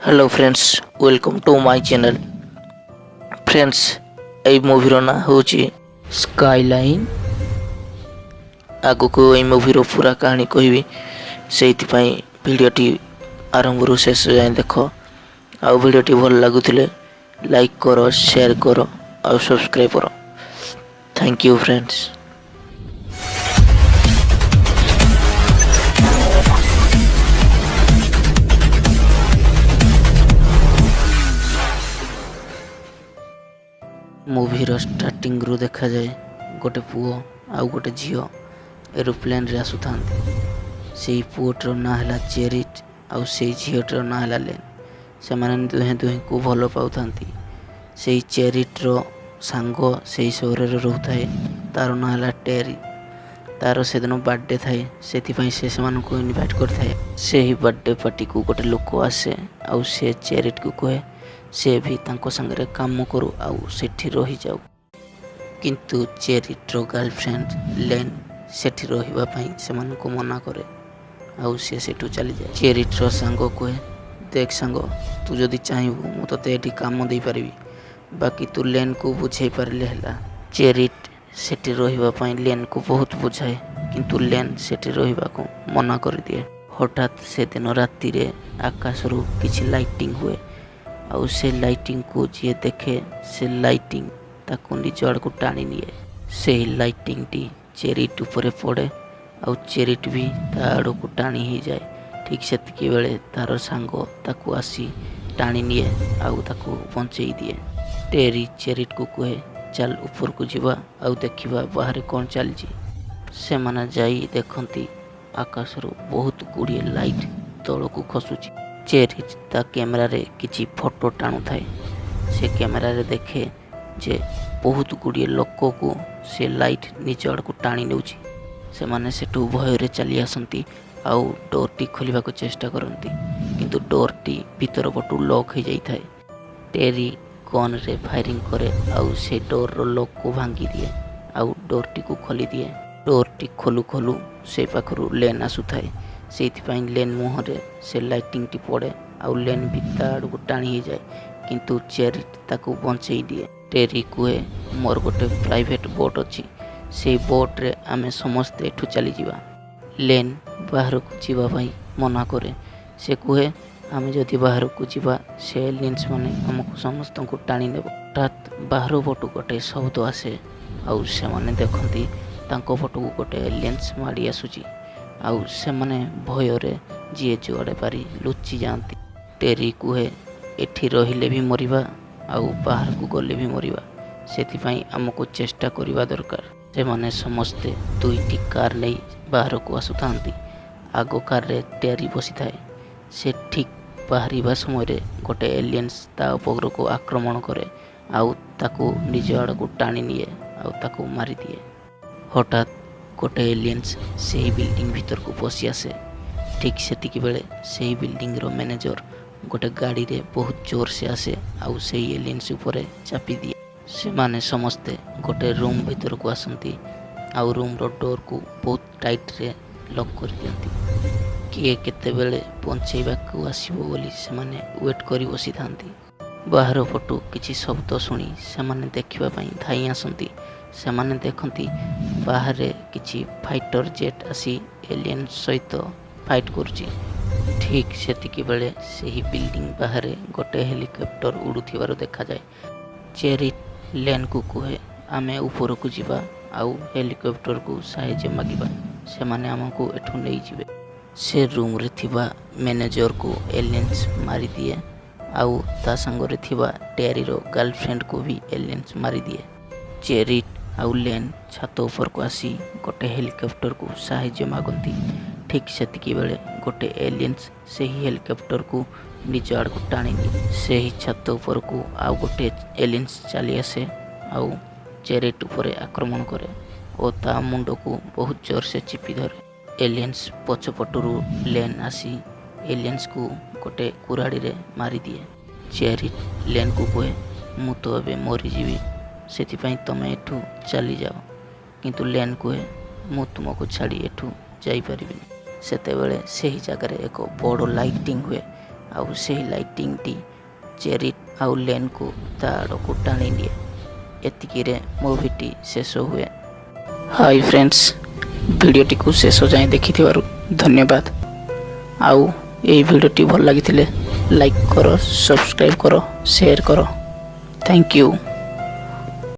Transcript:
Hello friends, welcome to my channel. Friends, ଏଇ ମୁଭିର ନାଁ ହେଉଛି ସ୍କାଇଲାଇନ୍। ଆଗକୁ ଏଇ ମୁଭିର ପୁରା କାହାଣୀ କହିବି, ସେଇଥିପାଇଁ ଭିଡ଼ିଓଟି ଆରମ୍ଭରୁ ଶେଷ ଯାଏଁ ଦେଖ। ଆଉ ଭିଡ଼ିଓଟି ଭଲ ଲାଗୁଥିଲେ ଲାଇକ୍ କର, ସେୟାର କର ଆଉ ସବସ୍କ୍ରାଇବ୍ କର। Thank you friends. ମୁଭିର ଷ୍ଟାର୍ଟିଂରୁ ଦେଖାଯାଏ ଗୋଟେ ପୁଅ ଆଉ ଗୋଟେ ଝିଅ ଏରୋପ୍ଲେନ୍ରେ ଆସୁଥାନ୍ତି। ସେଇ ପୁଅଟିର ନାଁ ହେଲା ଚେରିଟ୍ ଆଉ ସେଇ ଝିଅଟିର ନାଁ ହେଲା ଲେନ୍। ସେମାନେ ଦୁହେଁ ଦୁହିଁଙ୍କୁ ଭଲ ପାଉଥାନ୍ତି। ସେଇ ଚେରିଟ୍ର ସାଙ୍ଗ ସେଇ ସହରରେ ରହୁଥାଏ, ତାର ନାଁ ହେଲା ଟେରି। ତାର ସେଦିନ ବାର୍ଥଡେ ଥାଏ, ସେଥିପାଇଁ ସେ ସେମାନଙ୍କୁ ଇନଭାଇଟ୍ କରିଥାଏ। ସେହି ବାର୍ଥଡେ ପାର୍ଟିକୁ ଗୋଟେ ଲୋକ ଆସେ ଆଉ ସେ ଚେରିଟ୍କୁ କୁହେ ସେ ବି ତାଙ୍କ ସାଙ୍ଗରେ କାମ କରୁ ଆଉ ସେଠି ରହିଯାଉ। କିନ୍ତୁ ଚେରିଟ୍ର ଗାର୍ଲଫ୍ରେଣ୍ଡ ଲେନ୍ ସେଠି ରହିବା ପାଇଁ ସେମାନଙ୍କୁ ମନା କରେ ଆଉ ସେ ସେଠୁ ଚାଲିଯାଏ। ଚେରିଟ୍ର ସାଙ୍ଗ କୁହେ, ଦେଖ ସାଙ୍ଗ, ତୁ ଯଦି ଚାହିଁବୁ ମୁଁ ତୋତେ ଏଠି କାମ ଦେଇପାରିବି, ବାକି ତୁ ଲେନ୍କୁ ବୁଝେଇ ପାରିଲେ ହେଲା। ଚେରିଟ୍ ସେଠି ରହିବା ପାଇଁ ଲେନ୍କୁ ବହୁତ ବୁଝାଏ, କିନ୍ତୁ ଲେନ୍ ସେଠି ରହିବାକୁ ମନା କରିଦିଏ। ହଠାତ୍ ସେଦିନ ରାତିରେ ଆକାଶରୁ କିଛି ଲାଇଟିଂ ହୁଏ ଆଉ ସେ ଲାଇଟିଂକୁ ଯିଏ ଦେଖେ ସେ ଲାଇଟିଂ ତାକୁ ନିଜ ଆଡ଼କୁ ଟାଣି ନିଏ। ସେହି ଲାଇଟିଂଟି ଚେରିଟ୍ ଉପରେ ପଡ଼େ ଆଉ ଚେରିଟ୍ ବି ତା ଆଡ଼କୁ ଟାଣି ହେଇଯାଏ। ଠିକ୍ ସେତିକି ବେଳେ ତାର ସାଙ୍ଗ ତାକୁ ଆସି ଟାଣି ନିଏ ଆଉ ତାକୁ ବଞ୍ଚେଇ ଦିଏ। ଟେରି ଚେରିଟ୍କୁ କୁହେ, ଚାଲ ଉପରକୁ ଯିବା ଆଉ ଦେଖିବା ବାହାରେ କ'ଣ ଚାଲିଛି। ସେମାନେ ଯାଇ ଦେଖନ୍ତି ଆକାଶରୁ ବହୁତ ଗୁଡ଼ିଏ ଲାଇଟ୍ ତଳକୁ ଖସୁଛି। ଚେରିଟ୍ ତା କ୍ୟାମେରାରେ କିଛି ଫଟୋ ଟାଣୁଥାଏ। ସେ କ୍ୟାମେରାରେ ଦେଖେ ଯେ ବହୁତ ଗୁଡ଼ିଏ ଲୋକକୁ ସେ ଲାଇଟ୍ ନିଜ ଆଡ଼କୁ ଟାଣି ନେଉଛି। ସେମାନେ ସେଠୁ ଭୟରେ ଚାଲି ଆସନ୍ତି ଆଉ ଡୋର୍ଟି ଖୋଲିବାକୁ ଚେଷ୍ଟା କରନ୍ତି, କିନ୍ତୁ ଡୋର୍ଟି ଭିତର ପଟୁ ଲକ୍ ହେଇଯାଇଥାଏ। ଟେରି ଗନ୍ରେ ଫାୟାରିଂ କରେ ଆଉ ସେ ଡୋର୍ର ଲକ୍କୁ ଭାଙ୍ଗିଦିଏ ଆଉ ଡୋର୍ଟିକୁ ଖୋଲିଦିଏ। ଡୋର୍ଟି ଖୋଲୁ ଖୋଲୁ ସେ ପାଖରୁ ଲେନ୍ ଆସୁଥାଏ, ସେଇଥିପାଇଁ ଲେନ୍ ମୁହଁରେ ସେ ଲାଇଟିଂଟି ପଡ଼େ ଆଉ ଲେନ୍ ବି ତା ଆଡ଼କୁ ଟାଣି ହେଇଯାଏ, କିନ୍ତୁ ଚେରିଟ୍ ତାକୁ ବଞ୍ଚେଇ ଦିଏ। ଟେରି କୁହେ, ମୋର ଗୋଟେ ପ୍ରାଇଭେଟ୍ ବୋଟ୍ ଅଛି, ସେଇ ବୋଟ୍ରେ ଆମେ ସମସ୍ତେ ଏଠୁ ଚାଲିଯିବା। ଲେନ୍ ବାହାରକୁ ଯିବା ପାଇଁ ମନା କରେ। ସେ କୁହେ, ଆମେ ଯଦି ବାହାରକୁ ଯିବା ସେ ଏଲିଏନ୍ସ ମାନେ ଆମକୁ ସମସ୍ତଙ୍କୁ ଟାଣି ନେବ। ହଠାତ୍ ବାହାର ପଟୁ ଗୋଟେ ଶବ୍ଦ ଆସେ ଆଉ ସେମାନେ ଦେଖନ୍ତି ତାଙ୍କ ପଟକୁ ଗୋଟେ ଏଲିଏନ୍ସ ମାଡ଼ି ଆସୁଛି ଆଉ ସେମାନେ ଭୟରେ ଯିଏ ଯୁଆଡ଼େ ପାରି ଲୁଚି ଯାଆନ୍ତି। ଟେରି କୁହେ, ଏଠି ରହିଲେ ବି ମରିବା ଆଉ ବାହାରକୁ ଗଲେ ବି ମରିବା, ସେଥିପାଇଁ ଆମକୁ ଚେଷ୍ଟା କରିବା ଦରକାର। ସେମାନେ ସମସ୍ତେ ଦୁଇଟି କାର୍ ନେଇ ବାହାରକୁ ଆସୁଥାନ୍ତି। ଆଗ କାର୍ରେ ଟେରି ବସିଥାଏ। ସେ ଠିକ୍ ବାହାରିବା ସମୟରେ ଗୋଟେ ଏଲିଏନ୍ସ ତା ଉପରକୁ ଆକ୍ରମଣ କରେ ଆଉ ତାକୁ ନିଜ ଆଡ଼କୁ ଟାଣି ନିଏ ଆଉ ତାକୁ ମାରିଦିଏ। ହଠାତ୍ ଗୋଟେ ଏଲିଏନ୍ସ ସେହି ବିଲ୍ଡିଂ ଭିତରକୁ ପଶି ଆସେ। ଠିକ୍ ସେତିକି ବେଳେ ସେହି ବିଲ୍ଡିଂର ମ୍ୟାନେଜର ଗୋଟେ ଗାଡ଼ିରେ ବହୁତ ଜୋରସେ ଆସେ ଆଉ ସେଇ ଏଲିଏନ୍ସ ଉପରେ ଚାପି ଦିଏ। ସେମାନେ ସମସ୍ତେ ଗୋଟେ ରୁମ୍ ଭିତରକୁ ଆସନ୍ତି ଆଉ ରୁମ୍ର ଡୋର୍କୁ ବହୁତ ଟାଇଟ୍ରେ ଲକ୍ କରିଦିଅନ୍ତି। କିଏ କେତେବେଳେ ବଞ୍ଚେଇବାକୁ ଆସିବ ବୋଲି ସେମାନେ ୱେଟ୍ କରି ବସିଥାନ୍ତି। ବାହାର ପଟୁ କିଛି ଶବ୍ଦ ଶୁଣି ସେମାନେ ଦେଖିବା ପାଇଁ ଧାଇଁ ଆସନ୍ତି। ସେମାନେ ଦେଖନ୍ତି ବାହାରେ କିଛି ଫାଇଟର ଜେଟ୍ ଆସି ଏଲିଏନ୍ ସହିତ ଫାଇଟ୍ କରୁଛି। ଠିକ୍ ସେତିକି ବେଳେ ସେହି ବିଲ୍ଡିଂ ବାହାରେ ଗୋଟେ ହେଲିକପ୍ଟର ଉଡ଼ୁଥିବାର ଦେଖାଯାଏ। ଚେରିଟ୍ ଲେନ୍କୁ କୁହେ, ଆମେ ଉପରକୁ ଯିବା ଆଉ ହେଲିକପ୍ଟରକୁ ସାହାଯ୍ୟ ମାଗିବା, ସେମାନେ ଆମକୁ ଏଠୁ ନେଇଯିବେ। ସେ ରୁମ୍ରେ ଥିବା ମ୍ୟାନେଜରକୁ ଏଲିଏନ୍ସ ମାରିଦିଏ ଆଉ ତା ସାଙ୍ଗରେ ଥିବା ଟେରିର ଗାର୍ଲଫ୍ରେଣ୍ଡକୁ ବି ଏଲିଏନ୍ସ ମାରିଦିଏ। ଚେରିଟ୍ ଆଉ ଲେନ୍ ଛାତ ଉପରକୁ ଆସି ଗୋଟେ ହେଲିକପ୍ଟରକୁ ସାହାଯ୍ୟ ମାଗନ୍ତି। ଠିକ୍ ସେତିକି ବେଳେ ଗୋଟେ ଏଲିଏନ୍ସ ସେହି ହେଲିକପ୍ଟରକୁ ନିଜ ଆଡ଼କୁ ଟାଣି ନିଏ। ସେହି ଛାତ ଉପରକୁ ଆଉ ଗୋଟେ ଏଲିଏନ୍ସ ଚାଲି ଆସେ ଆଉ ଚେରିଟ୍ ଉପରେ ଆକ୍ରମଣ କରେ ଓ ତା ମୁଣ୍ଡକୁ ବହୁତ ଜୋରସେ ଚିପି ଧରେ। ଏଲିଏନ୍ସ ପଛପଟରୁ ଲେନ୍ ଆସି ଏଲିଏନ୍ସକୁ ଗୋଟେ କୁରାଢ଼ୀରେ ମାରିଦିଏ। ଚେରିଟ୍ ଲେନ୍କୁ କୁହେ, ମୁଁ ତ ଏବେ ମରିଯିବି, ସେଥିପାଇଁ ତମେ ଏଠୁ ଚାଲିଯାଅ। କିନ୍ତୁ ଲେନ୍ କୁହେ, ମୁଁ ତୁମକୁ ଛାଡ଼ି ଏଠୁ ଯାଇପାରିବିନି। ସେତେବେଳେ ସେହି ଜାଗାରେ ଏକ ବଡ଼ ଲାଇଟିଂ ହୁଏ। ଆଉ ସେହି ଲାଇଟିଂଟି ଚେରିଟ୍ ଆଉ ଲେନ୍କୁ ତା ଆଡ଼କୁ ଟାଣି ନିଏ। ଏତିକିରେ ମୁଭିଟି ଶେଷ ହୁଏ। ହାଇ ଫ୍ରେଣ୍ଡସ୍, ଭିଡ଼ିଓଟିକୁ ଶେଷ ଯାଏଁ ଦେଖିଥିବାରୁ ଧନ୍ୟବାଦ। ଆଉ ଏହି ଭିଡ଼ିଓଟି ଭଲ ଲାଗିଥିଲେ ଲାଇକ୍ କର, ସବସ୍କ୍ରାଇବ୍ କର, ସେୟାର କର। Thank you.